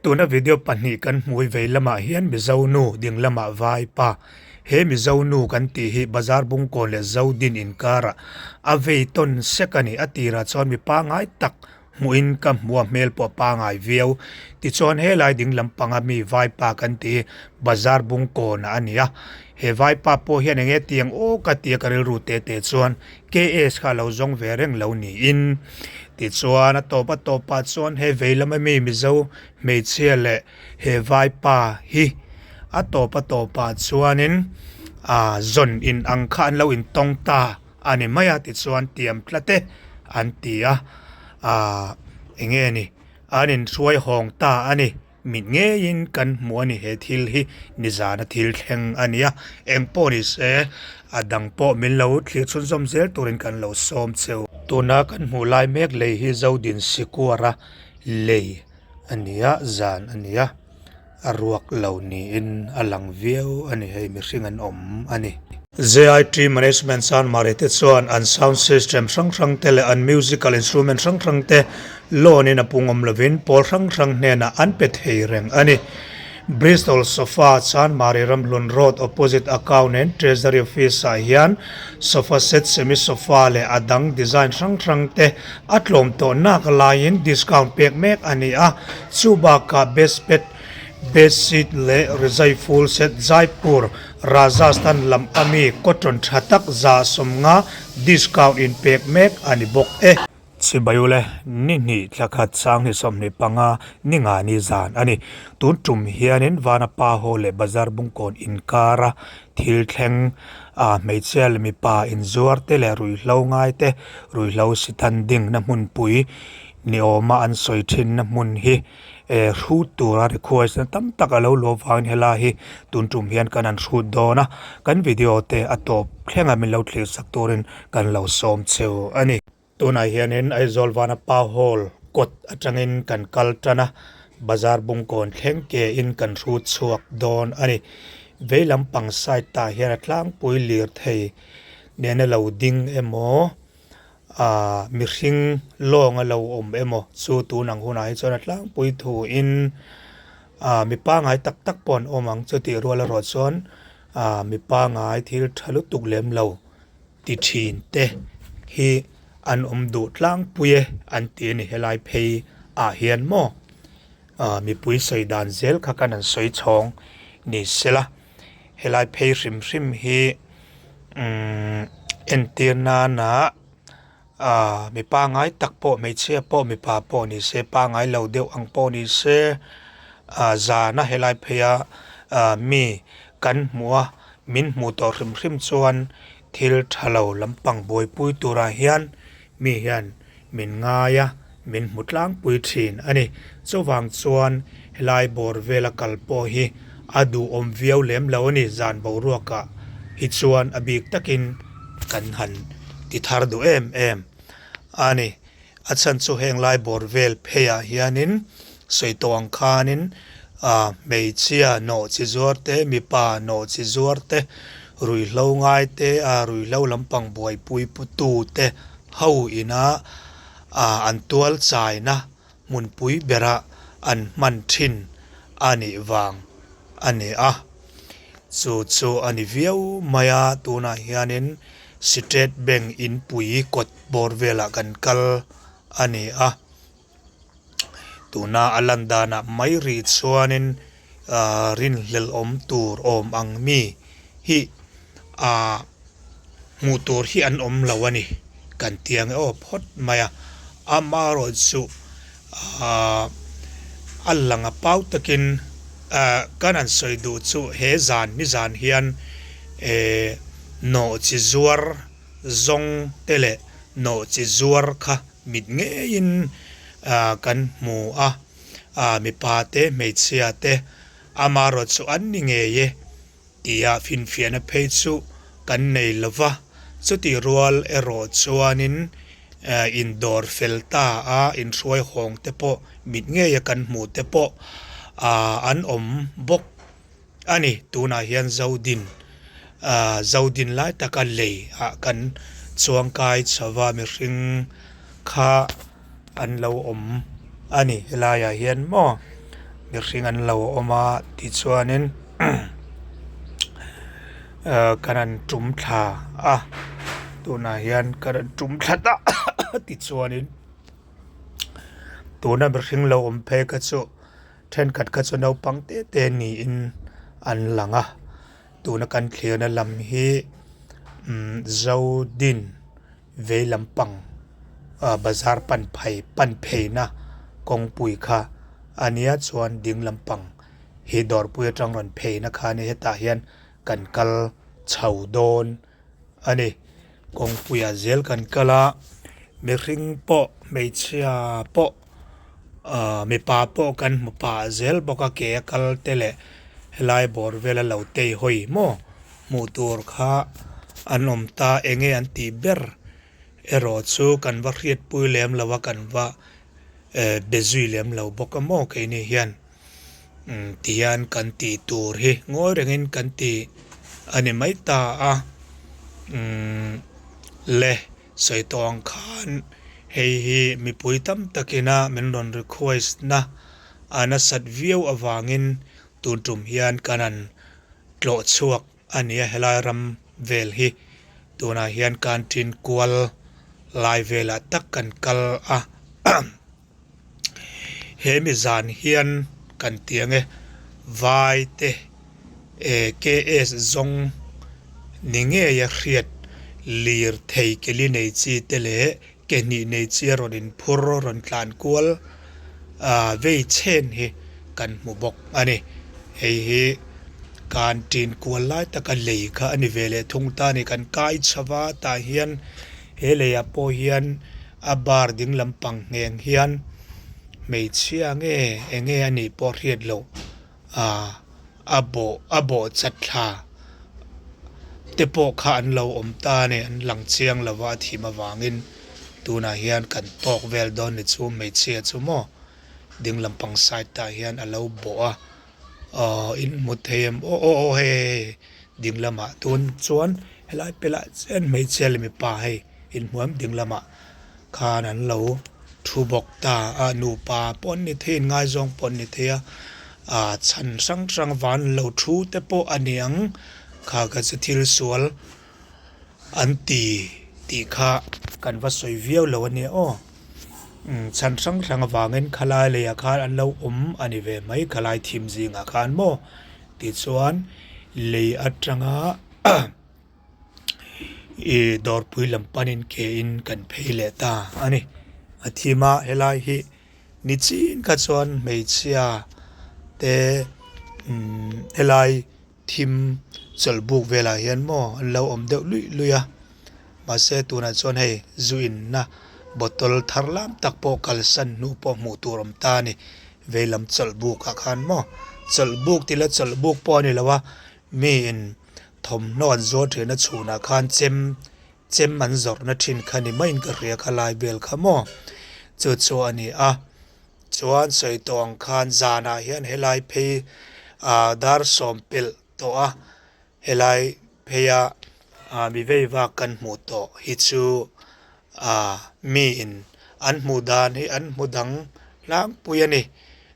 Tuna video pahnih kan hmui vei lamah hian Mizo nu ding lamah vaipa he Mizo nu kan tih hi bazar bungkawn leh Zodin inkarah a vei tawn sek a ni. A tirah chuan mi pangngai tak hmuhin ka hmu a hmel pawh a pangngai viau. Tichuan helai ding lampanga mi vaipa kan tih hi bazar bungkawnah a ni a. He vaipa pawh hian eng nge tiang aw ka ti a ka rilru te te chuan KS kha a lo zawng ve reng lo niin. Tichuan a tawp a tawpah chuan he vei lama mi Mizo hmeichhia leh he vaipa hi a tawp a tawpah chuanin ah zawn in ang kha an lo intawng ta a ni mai a tichuan tiam tlat e an ti a ah eng nge ni an inhruai hawng ta a ni. Mit ngeiin kan hmu a ni he thil hi nizana thil thleng a nia eng pawh ni se a dang pawh min lo thlir chhunzawm zel turin kan lo sawm cheu. Tuna kan hmuh lai mek lei hi Zodin Sikuara lei a ni a zan a ni a a ruak lo niin a lang viau a ni hei mihring an awm a ni. JIT Management Sanmari te chuan an sound system hrang hrang te leh an musical instrument hrang hrang te loan in a pung awm lovin pawl hrang hrang hnenah an pe thei reng a ni. Bristol Sofa Chanmari Ramhlun Road opposite Account and Treasury Office ah hian sofa set, semi sofa leh a dang design hrang hrang te a tlawm tawh nak laiin discount pek mek a ni a, chubakah best pet Bedsheet leh rizai full set Jaipur, Rajasthan lam ami cotton tha tak 150 discount in pek mek a ni bawk e. Chibayule ni hnih thla khat sang ni 25 ni nga ni zan a ni. Tun tum hianin Vanapa Hall leh Bazar Bungkawn inkara thil thleng ah hmeichhia leh mipa inzuar te leh ruihhlo ngai te ruihhlo sithan dingna hmunpui ni awma an sawi thinna hmun hi eh hrut tura request na tam tak a lo luh avangin helai hi tun tum hian kan han hrut dawn a kan video te a tawp thleng a min lo thlir sak turin kan lo sawm cheu a ni. Tunah hianin Aizawl Vanapa Hall kawt atangin kan kal tan a bazar bungkawn thleng ke in kan hrut chhuak dawn a ni. Vei lampang side tah hian a tlangpui lirthei nena lo ding emaw Aaa mihring lawng a lo awm emaw chu tun ang hunah hi chuan a tlangpui thuin aaa mi pangngai tak tak pawh an awm ang chutih rual erawh chuan aaa mi pangngai thil tha lutuk lem lo ti thin te hi an awm duh tlangpui e an ti a ni helai phei ah hian maw aaa mipui sawi dan zel kha kan han sawi chhawng ni sela. Helai phei hrim hrim hi umm entir nana aaa mi pangai tak pawh hmeichhia pawh mipa pawh ni se pangai lo deuh ang pawh ni se ah zana helai pheia ah mi kan hmuh a min hmuh tawh hrim hrim chuan thil tha lo lampang buaipui turah hian mi hian Min ngai a, min hmu tlangpui thin a ni. Chuvang chuan helai bawr vela kal pawh hi a duhawm viau lem lo a ni. Zan boruakah hi chuan a bik takin kan han ti thar duh em em a ni. A chhan chu heng lai bawr vel pheiah hianin sawi tawh ang khanin hmeichhia nawh chi zuar te, mipa nawh chi zuar te, ruihhlo ngai te, ruihhlo lampang buaipui tu te, Ho ina an tual chaina hmunpui bera an hman thin a nih vang a ni a. Chu chu a ni viau mai a, tunah hianin State Bank inpui kawt bawr velah kan kal a ni a. Tuna a lan danah mai rih chuanin ahh rinhlelh awm tur awm ang mi hi ahh hmuh tur hi an awm lo a ni kan ti ang e aw phawt mai a amaherawhchu ahh a lang a pau takin ahh kan han sawi duh chu he zan nizan hian ehh nawhchi zuar zawng te leh nawhchi zuar kha. Mit ngeiin kan hmu a, mipa te hmeichhia te amaherawh chu an ni ngei e tia finfiahna phei chu kan nei lo va, chutih rual erawh chuanin indawr fel ta a inhruai hawng te pawh mit ngeia kan hmuh te pawh an awm bawk. A ni, tunah hian Zodin, ah Zodin lai taka lei ah kan chuangkai chho va mihring kha an lo awm a ni helaiah hian maw. Mihring an lo awm a tichuanin ahh kan han tum thla a tunah hian kan han tum thla ta tichuanin tuna mihring lo awm phei kha chu thenkhat kha chu naupang te te niin an lang a tuna kan thlirna lam hi umm zodin. Vei lampang ah bazar pan phei pan pheina kawngpui kha a nia chuan ding lampang hi dawrpui atang rawn pheina kha a nia hetah hian kan kal chho dawn a ni kawngpuiah zel kan kal a mihring pawh hmeichhia pawh ah mipa pawh kan hmu pah zel bawk a ke a kal te leh helai bawr vela lo tei hawi maw. Hmuh tur kha an awm ta enge an tih ber erawh chu kan va hriatpui lem lo a kan va eh be zui lem lo bawk a maw keini hian umm tihian kan tih tur hi ngawi rengin kan ti a ni mai ta a umm le sawi tawh ang khan hei hi mipui tam takina min rawn request na a nasat viau avangin tun tum hian kan han tlawh chhuak a ni a helai ram vel hi tunah hian canteen kual lai velah tak kan kal a he mi zan hian kan ti ang e vai te eh K S zawng ni ngei a hriat lirthei keli nei chi te leh ke hnih nei chi a rawn inphur rawn tlan kual ah vei chhen hi kan hmu bawk a ni hei hi canteen kual lai taka lei kha a ni ve leh thung ta a ni kan kai chho va tah hian he leiah pawh hian a bar ding lampang ngheng hian hmeichhia nge eng nge a nih pawh hriat loh ah a bawh a bawh chat thla te pawh kha an lo awm ta a ni an lang chiang lo va a thim avangin tunah hian kan tawk vel dawn ni chu hmeichhia chu maw ding lampang side tah hian a lo bawh a aw in hmu thei em aw aw aw hei hei hei ding lamah tun chuan helai pelh ah chian hmeichhia leh mipa hei inhmu em ding lamah. Khan an lo thu bawk ta a, nupa pawh an ni thei, inngaizawng pawh an ni thei a, ah chhan hrang hrang van lo thu te pawh a ni ang, kha kha chu thil sual an ti tih kha kan va sawi viau lo a nia aw, umm chhan hrang hrang avangin khalai leiah khan an lo awm a ni ve mai, khalai thim zingah khan maw tichuan lei atanga. Ih dawrpui lam panin ke in kan phei leh ta a ni a thim a helai hi ni chin kha chuan hmeichhia te umm helai thim chawlhbuk velah hian maw an lo awm deuh luih luih a mahse tunah chuan hei zu inna bottle thar lam tak pawh kalsan hnu pawh hmuh tur a awm ta a ni veilam chawlhbuk ah khan maw chawlhbuk tih ila chawlhbuk pawh a ni lo a mi in. Thawmhnaw an zuar thin a chhunah khan chem chem an zawrhna thin kha ni maiin ka hria kha lai vel kha maw chu chu a ni a chuan sawi tawh ang khan zanah hian helai phei ah dar sawm pelh tawh a helai pheia ah mi vei vak kan hmuh tawh hi chu ah miin an hmuh dan hi an hmu dang tlangpui a ni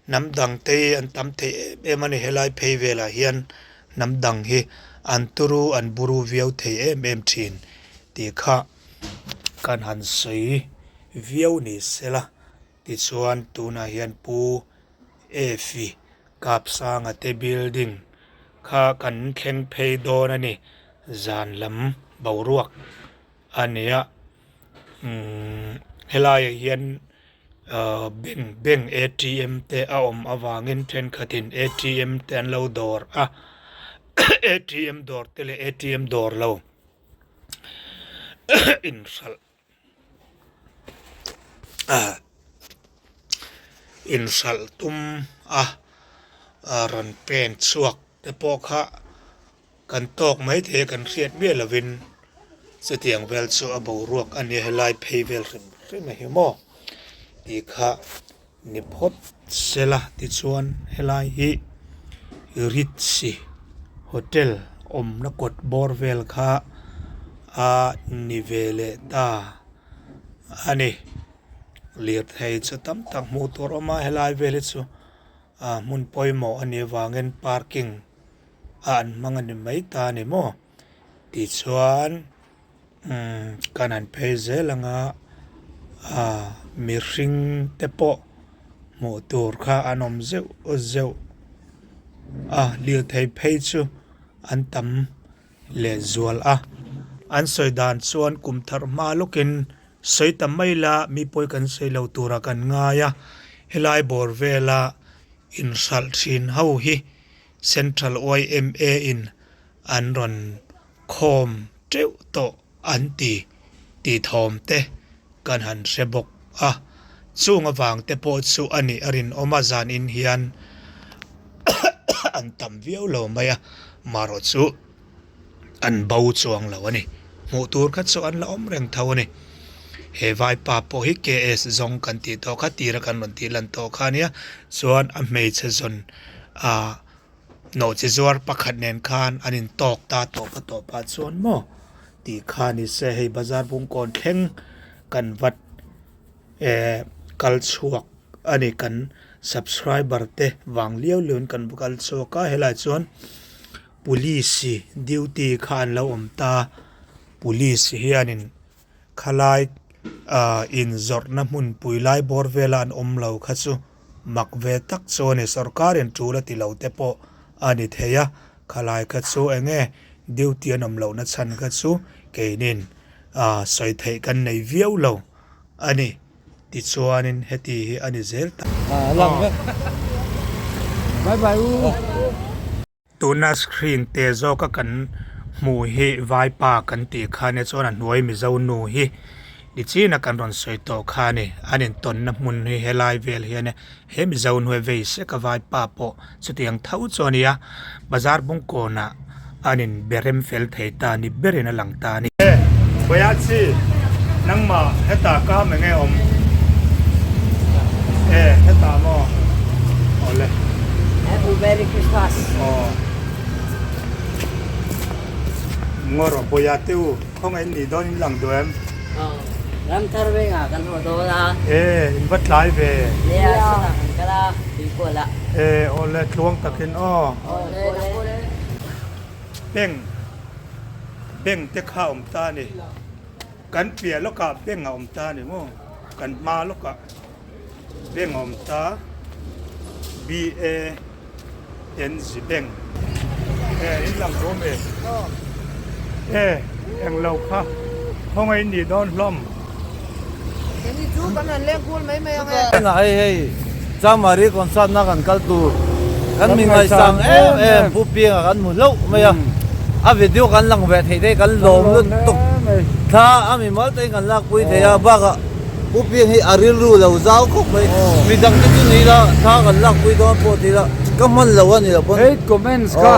hnam dang te hi an tam thei em em a ni helai phei velah hian hnam dang hi an turu an buru viau thei em em thin tih kha kan han sawi viau ni sela tichuan tunah hian pu Efi Kapsanga te building kha kan thleng phei dawn a ni zan lam boruak a ni a umm helaiah hian ahh bank bank A T M te a awm avangin thenkhatin A T M te an lo dawr a A T M dawr te leh A T M dawr lo inhralh ah inhralh tum a rawn pen chhuak te pawh kha. Kan tawk mai thei a kan hriat miah lovin chutiang vel chu a boruak a nia helai phei vel hrim hrim a hi maw tih kha ni phawt sela tichuan helai hi Ritz hotel awmna kawt bawr vel kha a ni ve leh ta a ni lirthei chu tam tak hmuh tur a awm a helai vel hi chu. Ah hmun pawimawh a nih avangin parking a an hmang a ni mai ta a ni maw tichuan umm kan han phei zel ang a ah mihring te pawh hmuh tur kha an awm zeuh zeuh a lirthei phei chu an tam lehzual a an sawi dan chuan kum thar hma lawkin Sawi ta mai la, mi pawi kan sawi lo turah kan ngai a, helai bawr vela inhralh thin ho hi Central yma in an rawn khawm teuh tawh an ti tih thawm te kan han hre bawk a, chung avang te pawh chu a nih a rinawm a, zan in hian an tam viau lo mai a, marawh chu. an bo chuang lo a ni. Hmuh tur kha chu an la awm reng tho a ni. He vaipa pawh hi KS zawng kan tih tawh kha tira kan rawn tih lan tawh kha a nia. Chuan a hmeichhe zawn ah nawhchi zuar pakhat nen khan an intawk ta tawp a tawp ah chuan maw tih kha ni se hei bazar bungkawn thleng kan vat eh kal chhuak a ni kan subscriber te vang liau liau in kan va kal chhuak a helaiah chuan. Police duty kha an lo awm ta police hianin khalai ah inzawrhna hmunpui lai bawr vela an awm lo kha chu mak ve tak chu a ni sorkarin tul a ti lo te pawh a ni thei a khalai kha chu eng nge duty an awm lohna chhan kha chu keinin ah sawi theih kan nei viau lo a ni. Tichuanin heti hi a ni zel ta. Bye bye u. Tuna screen te zawka kan hmuh hi vaipa kan tih kha nia chuan a hnuai mizo nu hi nichina kan rawn sawi tawh kha a ni an intawnna hmun hi helai vel hian he mizo nu hi vei sek a vaipa pawh chutiang tho chu a ni a bazar bungkawnah an in be rem fel thei ta ni berin a lang ta a ni. Khawiah chi nangmah hetah ka am enge awm e hetah maw awle. Happy Merry Christmas. Aw Ngawr Bawia te u khawngaih in nih dawn in lang duh em? Aw Ramthar vengah kan haw dawn a. E in va tlai ve. Nia chutah kan kal a tuikual ah. E awle tluang takin aw. Awle awle. Beng Bank te kha a awm ta a ni. Kan piah lawkah bank a awm ta a ni maw? Kan hma lawkah bank a awm ta BANG bank. E in lang tawh awm e. E englo kha khawngaih in nih dawn hlawm. Keini chu kan han leng kual mai mai ang e. Hengah hei hei Chamari concert na kan kal tur kan mi ngaihsang em em Pu Pianga kan hmu hlauh mai a, a video kan lang ve theih te kan lawm lutuk thla a mi mal te in kan lak pui thei a bakah Pu Piang hi a rilru lo zau khawp mai midang te chu ni ila thla kan lak pui dawn pawh ti ila ka hman lo a ni lo pawn Hate comments kha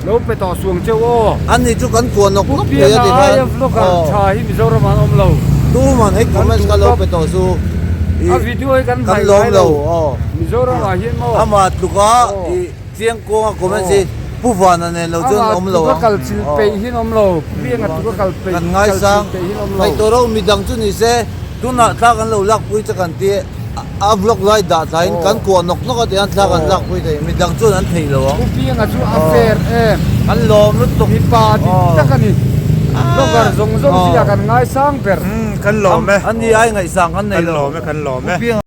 lo pe tawh suang cheu aw. Ani chu kan kuah nawk nawk thei a ti khan. Pu Pianga aia vlogger tha hi Mizoram ah an awm lo. Tuman hei comments kha lo pe tawh su. A video hi kan hmaih ngai lo. Mizoram ah hian maw. Amah tluka i chiang kawnga comments hi Pu Vana nen lo chuan awm lo ang. Amah tluka kal chil peih hi an awm lo. Pu Pianga tluka kal peih kal chil peih hi an awm lo. Ngaihtuah ro midang chu ni se tunah thla kan lo lakpui che kan ti. A vlog lai dah thlain kan kuah nawk nawk a tihian thla kan lak pui thei midang chuan an thei lo ang. Pu Pianga chu a fair em. An lawm lutuk. Mipa dik tak a ni. Vlogger zawng zawng zia kan ngaisang ber. Kan lawm e. An ni ai ngaihsang kan nei lo. Kan lawm e kan lawm e. Pu Pianga.